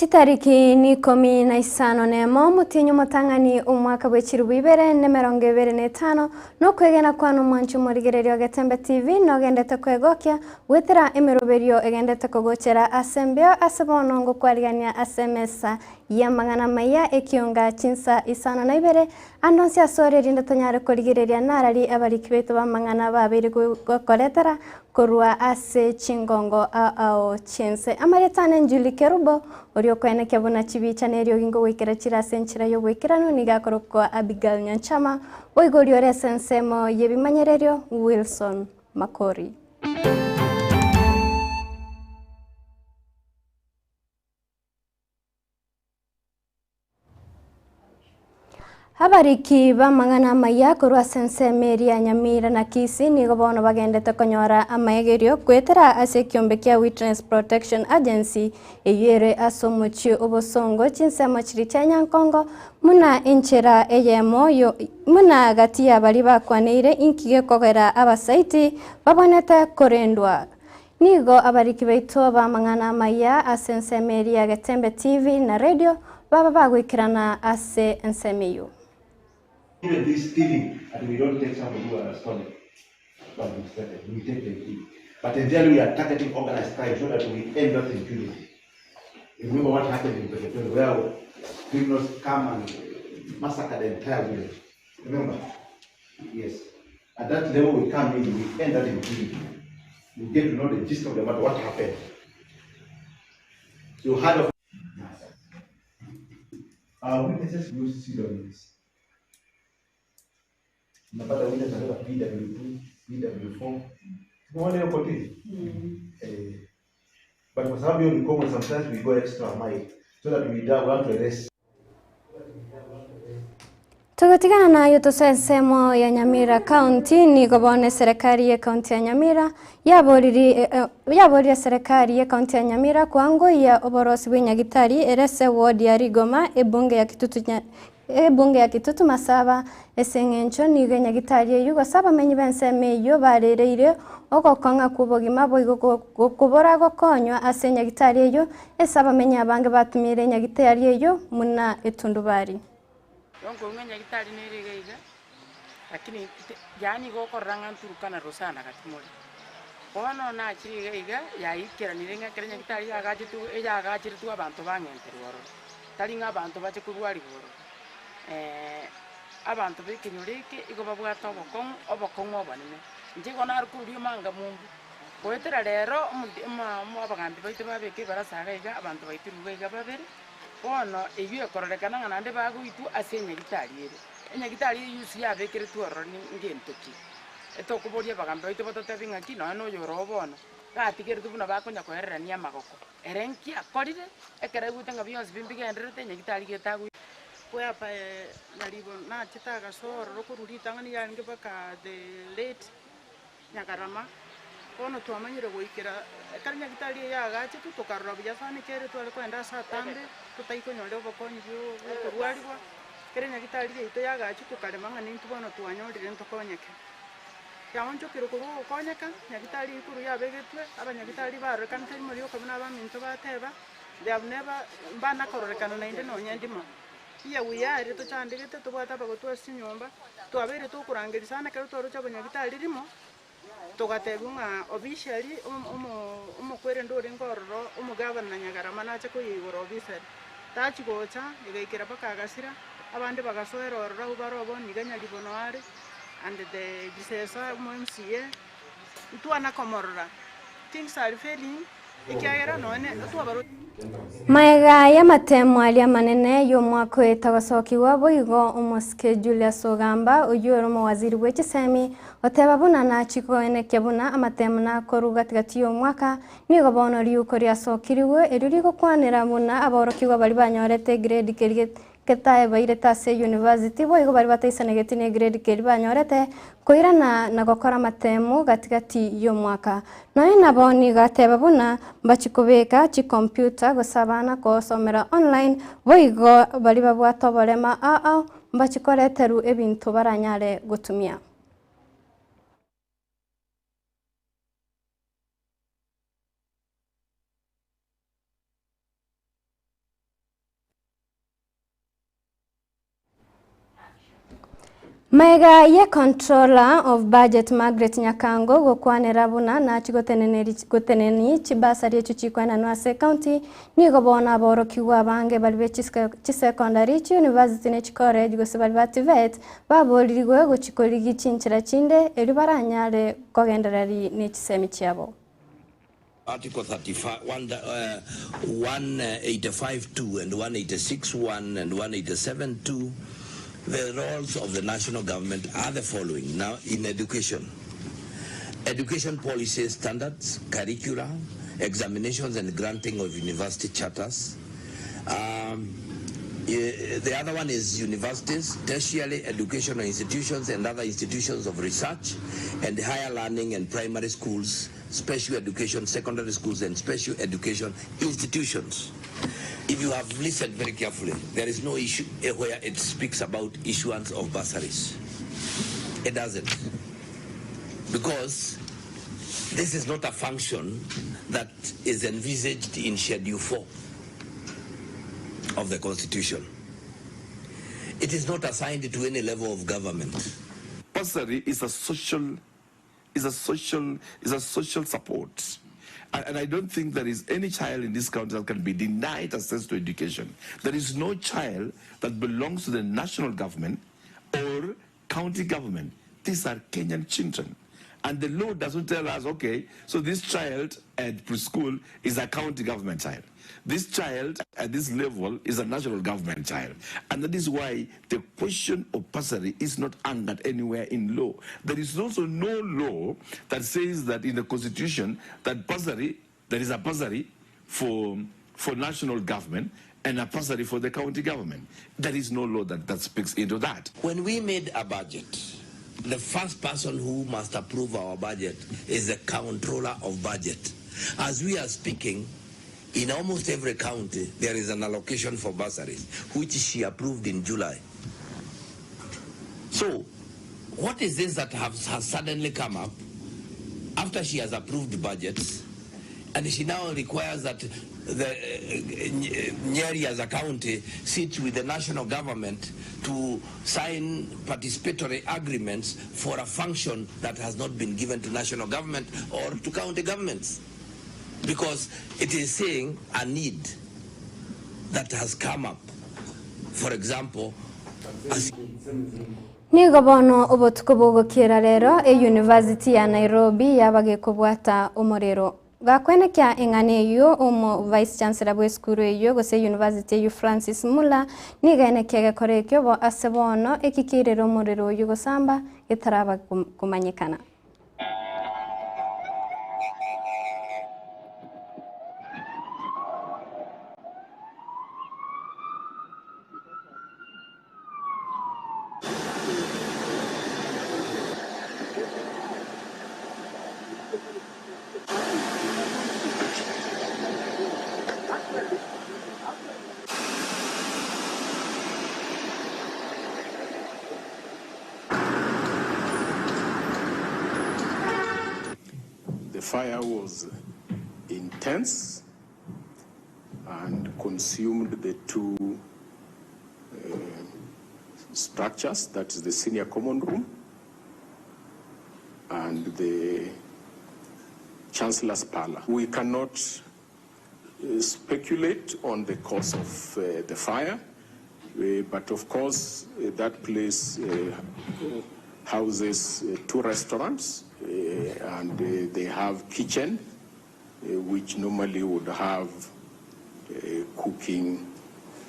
Chitariki nikomi na isano nemo omotienyi omotang'ani omwaka bwe chilifu ibere na emerongo ebere na etano, nokwegena kwane omwanchi omorigereria o Getembe TV nogendete kwegokia goetera emeroberio egendete kogochera ase embeo ase bono ngokwarigania ase emesa y'amang'ana amaya ekionga chinsa isano na ibere ande onsi asore erinde tonyare korigereria narari abariki baito b'amang'ana babeire gokoretera Korwa ase chingongo ao ao chi'ense. Amarieta ane Julie Kerubo, oria okoenekia buna chibicha na eriogi nkogoikera chire ase enchera y'oboikeranu nigo akorokwa Abigail Nyanchama, boigo oria ore ase ensemo y'ebimanyererio Wilson Makori. Abariki b'amang'ana amaya korwa ase ensemo eria ya Nyamira na Kisii nigo bono bagendete konyora amaegerio goetera ase ekiombe kia Witness Protection Agency eyio ere ase omochie obosongo chinsemo chiria chia Nyankongo buna enchera eyemo yo buna gati ya baria bakwaneire inki gekogera abasaiti babonete korendwa. Nigo abariki baito b'amang'ana amaya ase ensemo eria ya Getembe TV na Radio baba bagoikerana ase ensemo eyio. Even this stealing and we don't take somebody who has stolen but we started, we take the key. But in theory we are targeting organized crime so that we end that impunity. Remember what happened in Mpeketoni where criminals come and massacre the entire village. Remember? Yes. At that level we come in, we end that impunity. We get to know the gist of the matter, what happened. You heard of Our witnesses use pseudonyms. Unapata witness anaweka PW2, PW4. Tumeona hiyo kotini? Eh, but kwa sababu hiyo ni common, sometimes we go extra mile so that we don't want to arrest. Togotigana naye tosoe ensemo ya Nyamira County, nigo bono eserekari ye county ya Nyamira yaboriri yaborire eserekari ye county ya Nyamira koangoyia oborosi bwe nyagitari ere ase eward ya Rigoma ebunge ya Kitutu ebunge ya Kitutu Masaba ase eng'encho nigo enyagitari eyio gose abamenyi b'ensemo eyio barereire ogokong'a kw'obogima boigo gokobora gokonywa ase enyagitari eyio ase abamenyi abange batumiire enyagitari eyio buna etundubari. Nkoigwa enyagitari nere iga iga, lakini yaani igo okorora ng'a nturukana rosana gati more. Bono nachire iga iga, yaikeranire ng'a ekero enyagitari yagachetwe eyagacheretwe abanto bang'enterwe ororo, tari ng'a abanto bache korwariwa ororo. Abanto ba ekenyoro eke igo babwate obokong'u, obokong'u obonene. Inche igo nare korwa riomanga mumbu, goetera rero omonto omo abagambi baito babeka ebarasa iga iga, abanto baitirwe iga iga babere. Bono eyio ekororekana ng'a naende bagoitwa ase enyagitari ere. Enyagitari eyio ase yabekeretwe ororo ngento ki? Etokoboria abagambi baito batotebie ng'aki nonya na oyoro oo bono, gatigeretwe buna bakonya koererania amagoko. Ere nki akorire ekero aigwete ng'a bionsi bi mbigendererete enyagitari getagoitwa? Whereby Nyaribo nachete agasoa ororo korwa ritang'ani yarenge mpaka the late Nyakarama. Bono twamanyire goikera ekero Nyagitari eye yaagachetwe tokarora buya sana ekiagera tware kogenda ase atambe totaikonyora obokonyi bwa okorwarigwa. Ekero Nyagitari yaito yaagachwa tokarema ng'a nintwe bono twanyorire ntokonyeke. Yaonchokire korwa ogokonyeka, Nyagitari eyio korwa yabegetwe, abanyagitari barorekanete rimo rioka buna abaminto bateba, they have never mbana kororekana naende nonye ndimo. Iya buya aria tochandegete, tobwate abagotu ase chinyomba, twabeire tokorangeria sana ekero twaroche abanyagitari rimo, togatebiwa ng'a officially omo omokwerende orenge ororo omogavana Nyagarama nache koyeigora ofisari. Tachi gocha, egaikera mpaka agasira, abande bagasoera ororo abwo bare obo niga Nyaribo noyo are, and the Gisesa omo MCA, ntwana komorora, things are failing. Ekiagera nonya twabarwa. Magega y'amatemo aria amanene y'omwaka oyo etagosokigwa, boigo omosike Julius Ogamba, oyio ore omowaziri bwe chisemi, oteba buna nachie koenekia buna amatemo nakorwa gatigati y'omwaka, nigo bono riuko riasokirigwe erio rigokwanera buna aborokigwa baria banyorete egrade keria Getaebairete ase university boigo baria bataisanegeti ne grade keria banyorete koirana na gokora amatemu gati gati y'omwaka. Nonya nabo nigo ateba buna mbachi kobeka chicomputer gose abana kosomera online boigo baria babwate oborema ao ao mbachi koreterwa ebinto baranyare gotumia. Maega ye Controller of Budget Margaret Nyakango gokwanera buna nachi goteneneri goteneni chibasari echio chikoenanwa ase ecounty nigo bono aborokigwa abange bari be chisecondary, chiuniversity ne chicollege gose bari ba TVET baboririgwe gochi korigi chinchera chinde erio baranyare kogendereri ne chisemi chiabo. Article 35, 185 2 and 186 1 and 187 2, the roles of the national government are the following. Now, in education, education policy standards, curricula, examinations and granting of university charters. The other one is universities, tertiary educational institutions and other institutions of research and higher learning and primary schools, special education, secondary schools and special education institutions. If you have listened very carefully, there is no issue where it speaks about issuance of bursaries. It doesn't. Because this is not a function that is envisaged in Schedule 4 of the Constitution. It is not assigned to any level of government. Bursary is a social, is a social, is a social support. And I don't think there is any child in this country that can be denied access to education. There is no child that belongs to the national government or county government. These are Kenyan children. And the law doesn't tell us, okay, so this child at preschool is a county government child. This child at this level is a national government child. And that is why the question of bursary is not anchored anywhere in law. There is also no law that says that in the constitution that bursary, there is a bursary for national government and a bursary for the county government. There is no law that speaks into that. When we made a budget, the first person who must approve our budget is the controller of budget. As we are speaking, in almost every county, there is an allocation for bursaries, which she approved in July. So, what is this that has suddenly come up after she has approved budgets, and she now requires that the Nyeri as a county sits with the national government to sign participatory agreements for a function that has not been given to national government or to county governments? Because it is saying a need that has come up. For example, as Nigo bono obotuko bogokera rero e University ya Nairobi yabagekobwata omorero gakwenekia eng'ana eyo omo Vice Chancellor bwa esukuru eyo gose University eyo Francis Mula nigaenekia gekora ekio bo ase bono ekikirire omorero oyo gosamba getaraba kumanyikana. The fire was intense and consumed the two structures, that is the senior common room and the chancellor's parlor. We cannot speculate on the cause of the fire, but of course that place houses two restaurants, and they have kitchen, which normally would have cooking,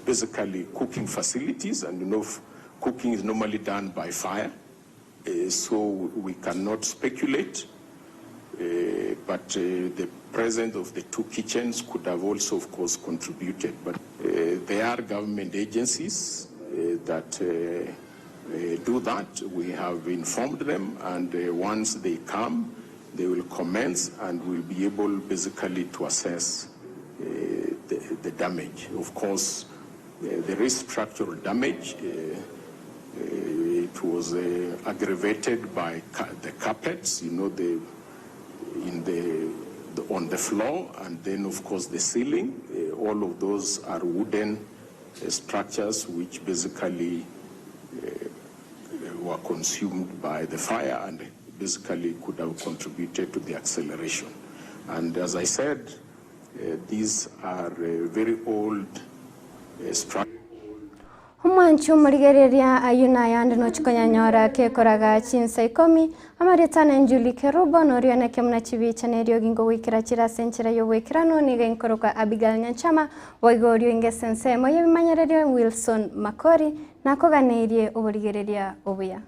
basically cooking facilities, and cooking is normally done by fire, so we cannot speculate, but the presence of the two kitchens could have also, of course, contributed. But there are government agencies that do that. We have informed them, and once they come, they will commence and will be able basically to assess the damage. Of course, there is structural damage. It was aggravated by the carpets, on the floor, and then of course the ceiling. All of those are wooden structures which basically were consumed by the fire and basically could have contributed to the acceleration. And as I said, uh, these are uh, very old uh, structures. Omwanchi omorigereria ayio nayande nochi konyanyora kekoraga chinsa ikomi, amarieta ane Julie Kerubo, norio neke muna chibicha na eriogi ngogoikera chire ase enchera y'oboikeranu, nigo inkorokwa Abigail Nyanchama, boigo orio inge ase ensemo y'ebimanyererio Wilson Makori, nakoganeirie oborigereria obuya.